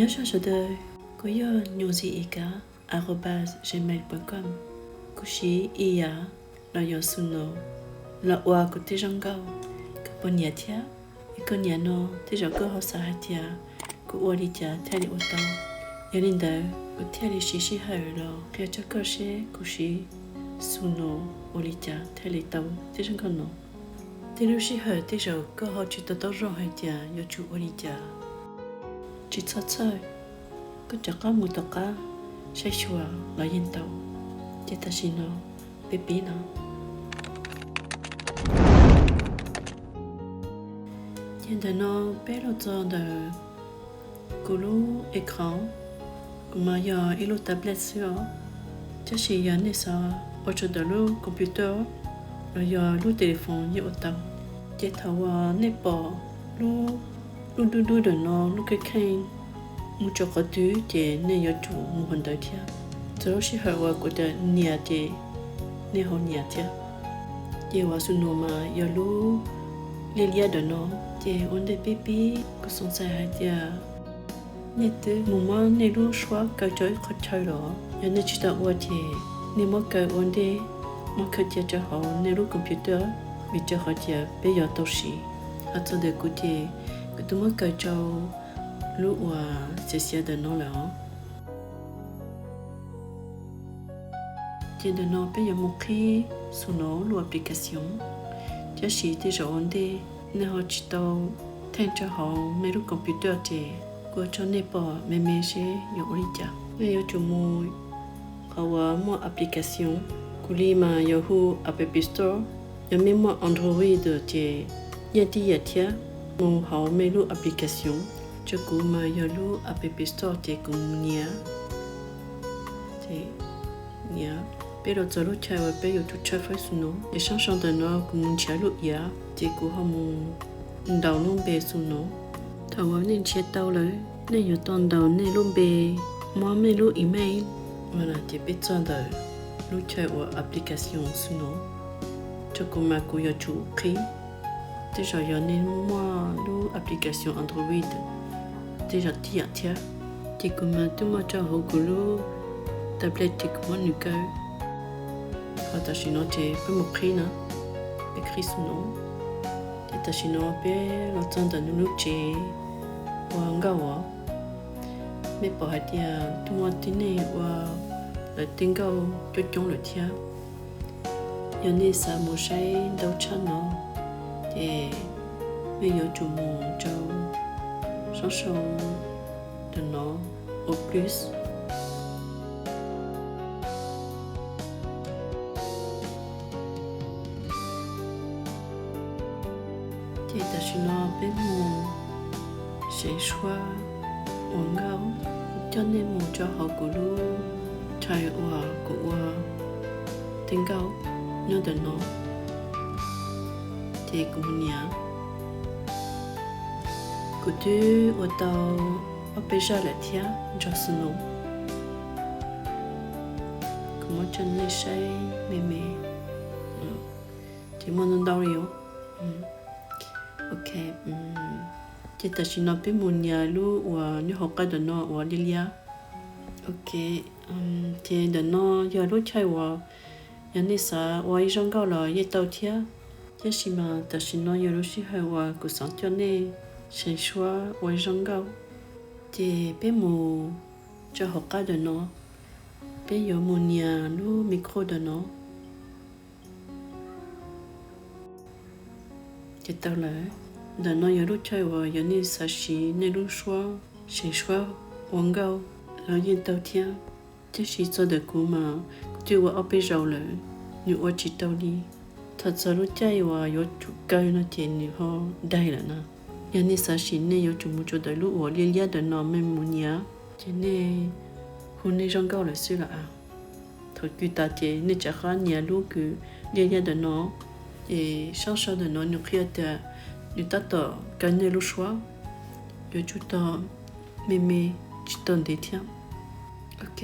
Nyob zoo sawv daws, kuv yog nyuj zis i kav arroba gmail com. Kuv siv i yav los yog Suno los ua kuv tej zaj nkauj. Koj puas nyiam thiab? Yog koj nyiam no, tej zaum koj ho xav hais tias kuv ua li cas thiaj li ua tau. Yog li ntawd kuv thiaj li siv sij hawm los qhia rau koj seb kuv siv Suno ua li cas thiaj li tau tej zaj nkauj no. Tej lub sij hawm tej zaum koj ho tsis to taub zoo hais tias yuav tsum ua li cas. Tsis txhob txhawj, koj rov qab mus tom qab saib xyuas los yeej tau. Ces tam sim no peb pib no. Ces ntawm no peb los txog ntawm kuv lub écran, kuv mas yog ib lub tablet xwb os. Tab sis yog nej xav ua tsaug ntawm lub computer los yog lub telephone yeej ua tau. Ces thaum uas nej pom lub, lub dub dub ntawm no lub kheej kheej mus rau qhov twg ces nej yuav tsum mus qhov ntawd thiab. Txog lub sij hawm uas kuv tias nias ces nej ho nias thiab. Ces uas Suno mas yog lub liab liab ntawm no. Ces ua ntej peb pib kuv xav hais tias nej twb mus muab nej lub suab kaw rau ib qhov chaw los, yog nej tsis tau ua ces nej muab kaw ua ntej, muab kaw cia rau hauv nej lub computer, vim rau qhov tias peb yuav tau siv. Ho txog ntawm kuv ces kuv twb muab kaw rau lub uas xiav xiav ntawm no lawm os. Ces ntawm no peb yuav mus qhib Suno lub application, tab sis tej zaum ua ntej nej ho tsis tau theej rau hauv nej lub computer ces kuv ua rau nej pom me me seb yuav ua li cas. Nej yuav tsum mus qhov uas muaj application, kuv li mas yog hu App Store, yog mej muaj Android ces yeej tib yam thiab. Mus hauv mej lub application, rau kuv mas yog lub App Store ces kuv mus nias. Nias, peb los txog lub chaw uas peb yuav tsum tshawb fawb Suno. Ces sab saud ntawm no kuv mus nrhiav lub iav ces kuv ho mus ntaus lub npe Suno. Thaum uas nej nrhiav tau lawm, nej yuav tau ntaus nej lub npe, muab mej lub email. Ces peb txog ntawm lub chaw uas application Suno. Rau kuv mas kuv yuav tsum qhib. Tej zaum yog nej muaj lub application Android, tej zaum tib yam thiab. Ces kuv mas twb muaj rau hauv kuv lub tablet ces kuv muab nws kaw. Ho tam sim no ces peb mus qhib na, peb qhib Suno. Ces tam sim no peb los txog ntawm nws lub tsev ua nkauj os. Mej pom hais tias twb muaj tib neeg ua lawv tej nkauj coob coob lawm thiab. Yog nej xav mus saib ntau tshaj no, ces nej yuav tsum mus rau sab saud ntawm no, ua plus. Ces tam sim no peb mus seev suab ua nkauj, coj nej mus rau hauv kuv lub chaw uas kuv ua tej nkauj nyob ntawm no. Ces kuv mus nias. Kuv twb ua tau ob peb zaj lawm thiab nrog Suno. Kuv muab rau nej saib me me. Ces muaj ntau ntau li os. Ok, ces tam sim no peb mus nias lub uas nyob hauv qab ntawm no uas liab liab. Ok, ces ntawm no yog lub chaw uas yog nej xav ua ib zaj nkauj los yeej tau thiab. Tab sis mas tam sim no yog lub sij hawm uas kuv xav coj nej seev suab ua ib zaj nkauj. Ces peb mus rau hauv qab ntawm no, peb yuav mus nias lub micro ntawm no. Ces tau lawm. Ntawm no yog lub chaw uas yog nej xav siv nej lub suab seev suab ua nkauj los yeej tau thiab. Tab sis txog ntawm kuv mas kuv twb ua ob peb zaus lawm, nws ua tsis tau li. Thaum txog lub caij uas yuav tsum kaw no ces nws ho daig lawm na. Yog nej xav siv nej yuav tsum mus rau ntawm lub uas liab liab ntawm no mej mus nias, ces nej hu nej zaj nkauj lawm xwb lawm. Thaum twg tas ces nej rov qab nias lub kws liab liab ntawm no, ces sab saud ntawm no nws qhia tias nws tab tom kaw nej lub suab, yuav tsum tau me me, tsis tau ntev thiab. Ok,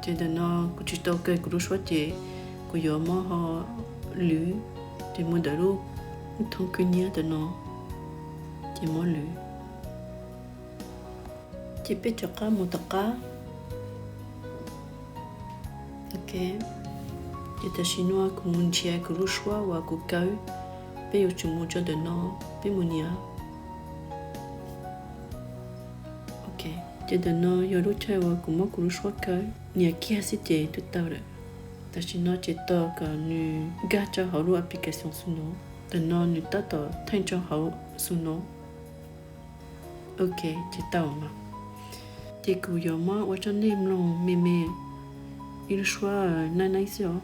ces ntawm no kuv tsis tau kaw kuv lub suab ces kuv yuav muab ho lwv, ces mus ntawm lub thoob kwj niab ntawm no, ces muab lwv. Ces peb rov qab mus tom qab. Ok, ces tam sim no kuv mus nrhiav kuv lub suab uas kuv kaw. Peb yuav tsum mus rau ntawm no, peb mus nias. Ok, ces ntawm no yog lub chaw uas kuv muab kuv lub suab kaw. Nias kiag xwb ces twb tau lawm. Tam sim no ces tos kom nws nkag rau hauv lub application Suno. Ntawm no nws tab tom theej rau hauv Suno. Ok, ces tau mas. Ces kuv yuav muab ua rau nej mloog me me ib lub suab nice nice xwb os.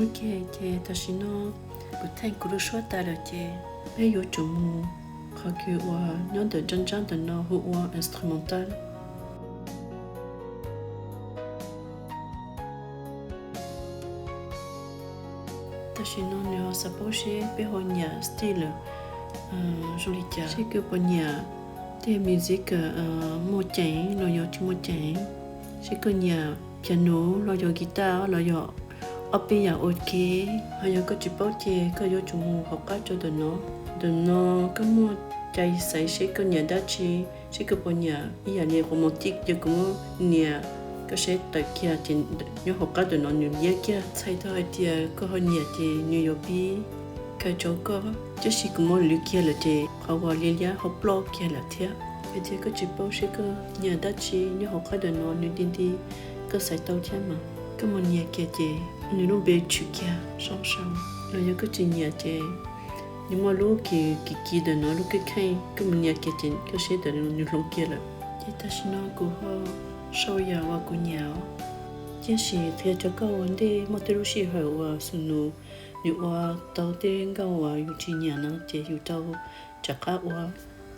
Ok, ces tam sim no kuv theej kuv lub suab tas lawm ces peb yuav tsum mus qhov kws uas nyob ntawm nrab nrab ntawm no hu ua instrumental. Tam sim no nws ho xav paub seb peb ho nyiam style zoo li cas, seb koj puas nyiam tej music muaj ceev los yog tsis muaj ceev, seb koj nyiam piano los yog guitar los yog ob peb yam ua ke. Ho yog koj tsis paub ces koj yuav tsum mus hauv qab rau ntawm no. Ntawm no koj muaj cai xaiv seb koj nyiam dab tsi, seb koj puas nyiam ib yam li romantic, yog kuv muab nias koj saib tawm kiag ces nyob hauv qab ntawm no nws liab kiag. Txhais tau hais tias koj ho nyiam ces nws yuav pib kaw rau koj, tab sis kuv muab lwv kiag lawm ces qhov uas liab liab ho ploj kiag lawm thiab. Yog tias koj tsis paub seb koj nyiam dab tsi nyob hauv qab ntawm no nws nti nti, koj xaiv tau thiab mas. Koj mus nias kiag ces nws lub npe tshwm kiag sab saud, los yog koj tsis nyiam ces nws muaj lub kis kis kis ntawm no lub kheej kheej, koj mus nias kiag ces koj saib ntawm no nws hloov kiag lawm. Ces tam sim no kuv ho sau yam uas kuv nyiam os. Tiam sis qhia rau koj ua ntej, muaj tej lub sij hawm uas Suno nws ua tau tej nkauj uas yus tsis nyiam no ces yus rau rov qab ua.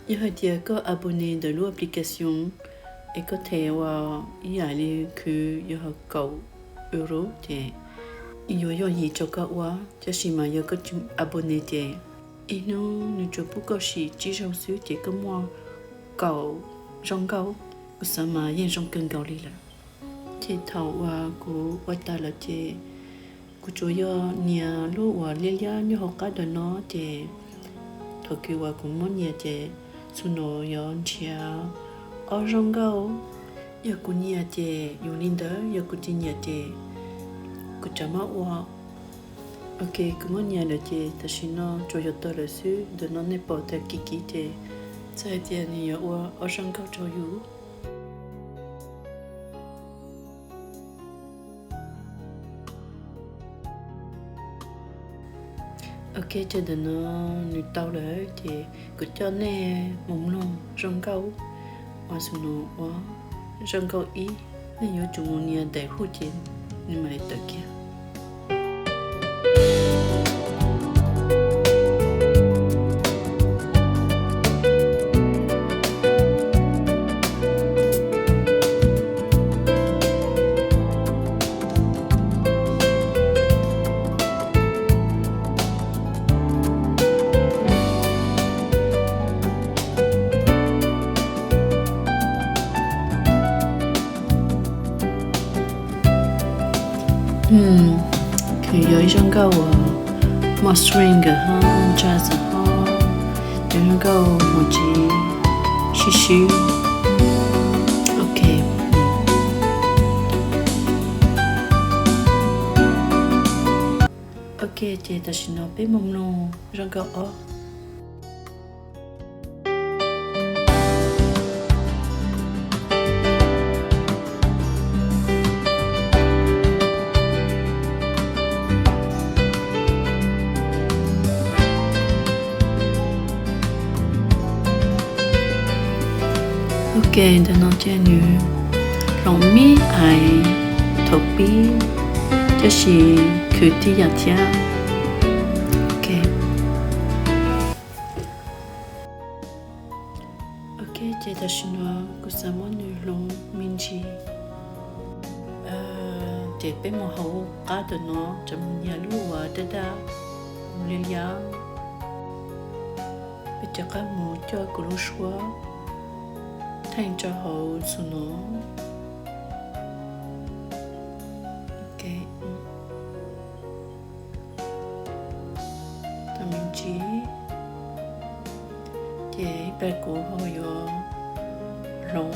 Yog hais tias koj abonné ntawm lub application es koj them ua ib yam li khwv yog kaum euro ces yuav yog yim rau koj ua. Tab sis mas yog koj tsis abonné ces ib hnub nws tsuas pub koj sim tsib zaug xwb ces koj muaj kaum zaj nkauj, kuv xav mas yeej zoo kawg nkaus li lawm. Ces thaum uas kuv ua tas lawm ces kuv tsuas yog nias lub uas liab liab nyob hauv qab ntawm no ces thaum kws uas kuv muab nias ces Suno yuav nrhiav ob zaj nkauj. Yog kuv nyiam ces yus li ntawd, yog kuv tsis nyiam ces kuv rov muab ua. Ok, kuv muab nias lawm ces tam sim no tsuas yog tau lawm xwb. Ntawm no nej pom tias kis kis ces txhais hais tias nws yuav ua ob zaj nkauj rau yus. Ok, ces ntawm no nws tau lawm ces kuv coj nej mus mloog zaj nkauj uas Suno ua, zaj nkauj ib. Nej yuav tsum mus nias daim hu ces nws mam li tawm kiag. Khwv yog ib zaj nkauj uas muaj swing ho jazz ho, yog zaj nkauj mus tsis sib sib. Ok. Ok, ces tam sim no peb mus mloog zaj nkauj ob. Ok, ntawm no ces nws hloov me ais thaum pib, tab sis khwv tib yam thiab. Ok. Tam sim no kuv xav muab nws hloov me ntsis. Ces peb mus hauv qab ntawm no, rov mus nyias lub uas daj daj, mus li liab. Peb rov qab mus coj kuv lub suab theej rau hauv xus no. Tau me ntsis, ces ib pliag kuv ho yuav hloov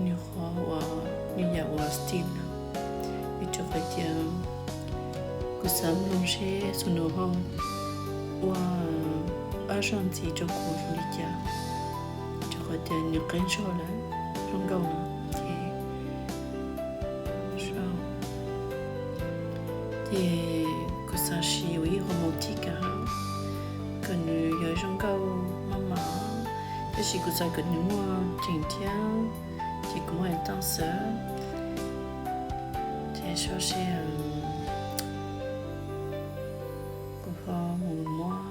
nws qhov uas nws yam uas steam no, vim rau qhov tias kuv xav mloog seb xus no ho ua ob zaj ntxiv rau kuv li cas, rau qhov tias nws qeeb zog lawm, zoo nkauj no ces Ces kuv xav siv ua ib qho mus thib kav kom nws yuav zoo nkauj maj mam, tab sis kuv xav kom nws muaj ceem thiab, ces kuv muaj tau xav, ces so se kuv ho mus muab,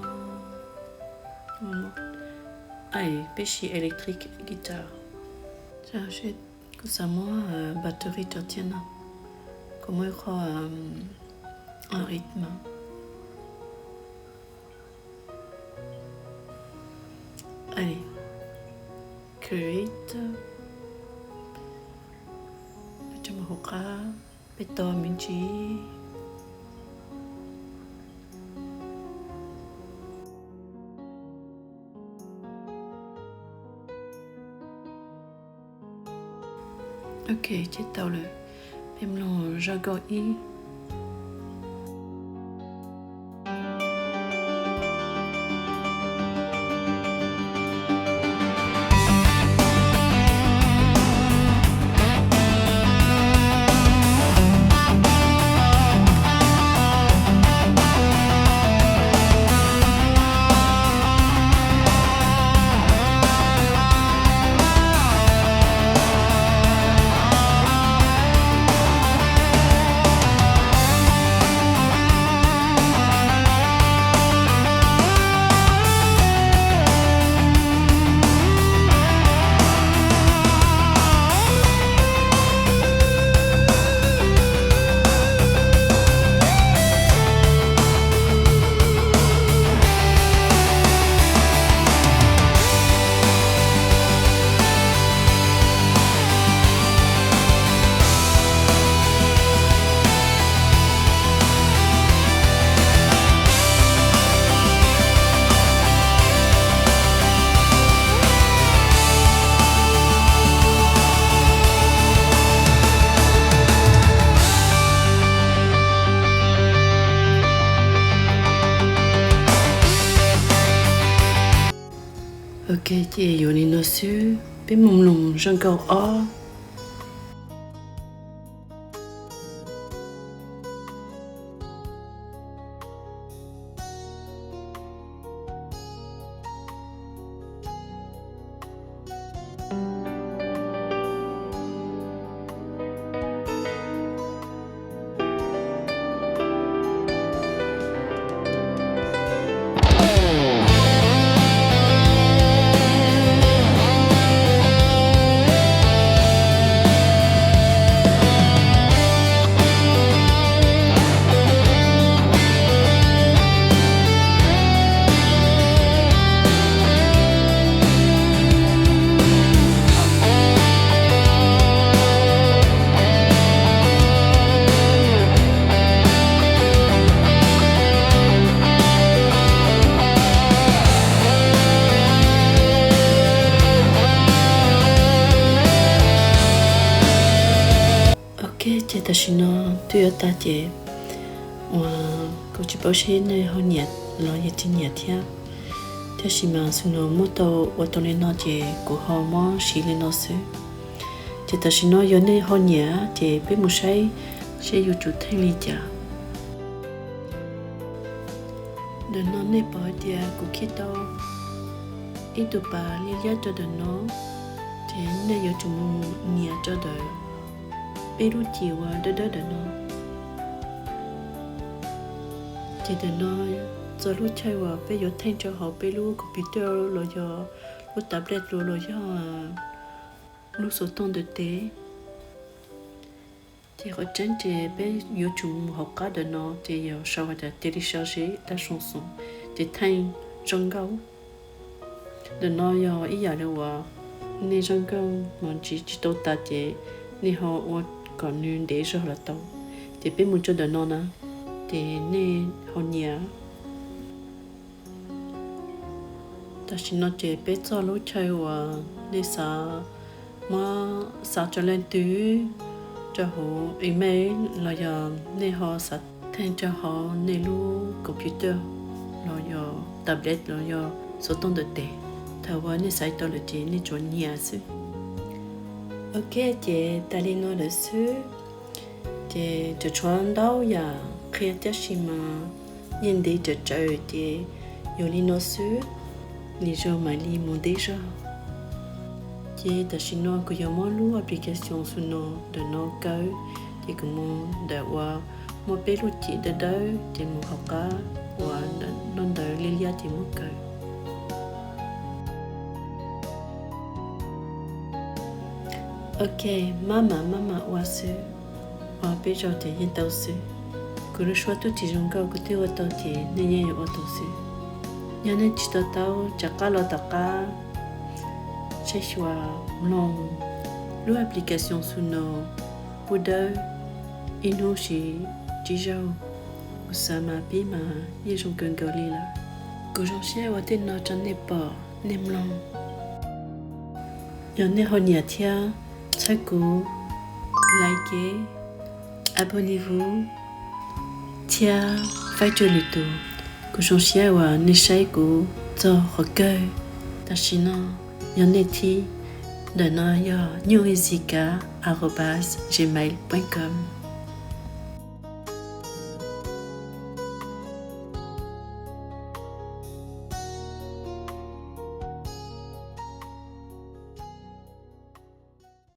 peb siv electric guitar. Kuv xav muab battery rau thiab no, kuv muaj ib qho ritm, create, rau mus hauv qab, peb tos me ntsis. Ok, ces tau lawm, peb mloog zaj nkauj ib. Ok, ces yuav li no xwb, peb mus mloog zaj nkauj ob. Ok, ces tam sim no twb yuav tag ces, uas kuv tsis paub seb nej ho nyiam los yog tsis nyiam thiab. Tab sis mas xwb no muab tau ua tau li no ces kuv ho muab siv li no xwb. Ces tam sim no yog nej ho nyiam ces peb mus saib seb yuav tsum theej li cas. Ntawm no nej pom hais tias kuv khij tau ib tug pas liab liab rau ntawm no, ces nej yuav tsum mus nias rau ntawm peb lub cim uas dawb dawb ntawm no. Ces ntawm no txog lub chaw uas peb yuav theej rau hauv peb lub computer los yog lub tablet los yog lub xov tooj ntawm tes. Ces qhov tseeb ces peb yuav tsum mus hauv qab ntawm no ces yog sau hais tias télécharger ta xoo xoos, ces theej zoo nkauj. Ntawm no yog ib yam li uas nej zoo nkauj mos ntsis tsis tau tas ces nej ho ua kom nws ntev zog los tau. Ces peb mus tso ntawm no na, ces nej ho nyiam. Tam sim no ces peb txog lub chaw uas nej xav muab xa rau leej twg, rau hauv email los yog nej ho xav theej rau hauv nej lub computer los yog tablet los yog xov tooj ntawm tes. Thaum uas nej xaiv tau lawm ces nej tsuas nyiam xwb. Ok, ces tas li no lawm xwb. Ces tseem tshuav ntau yam qhia tab sis mas yeej ntev tsawv tsawv ces yuav li no xwb, nws zoo mam li mus ntev zog. Ces tam sim no kuv yuav muab lub application Suno ntawm no kaw, ces kuv mus ntawm uas muaj peb lub cim dawb dawb ces mus hauv qab uas noj ntawd liab liab ces muab kaw. Ok, maj mam maj mam ua xwb, ua peb zaug ces yeej tau xwb. Kuv lub suab twb tsis zoo nkauj, kuv twb ua tau ces nej yeej yuav ua tau xwb. Yog nej tsis to taub, rov qab los tom qab saib xyuas mloog lub application Suno pub dawb ib hnub siv tsib zaug, kuv xav mas pib mas yeej zoo kawg nkaus li lawm. Kuv zoo siab ua tej no rau nej pom nej mloog. Yog nej ho nyiam thiab, txhawb kuv like, abonnez-vous thiab faib rau lwm tus. Kuv zoo siab uas nej saib kuv txog qhov kawg. Tam sim no yog nej thib, ntawm no yog nyuj zika arobas gmail com.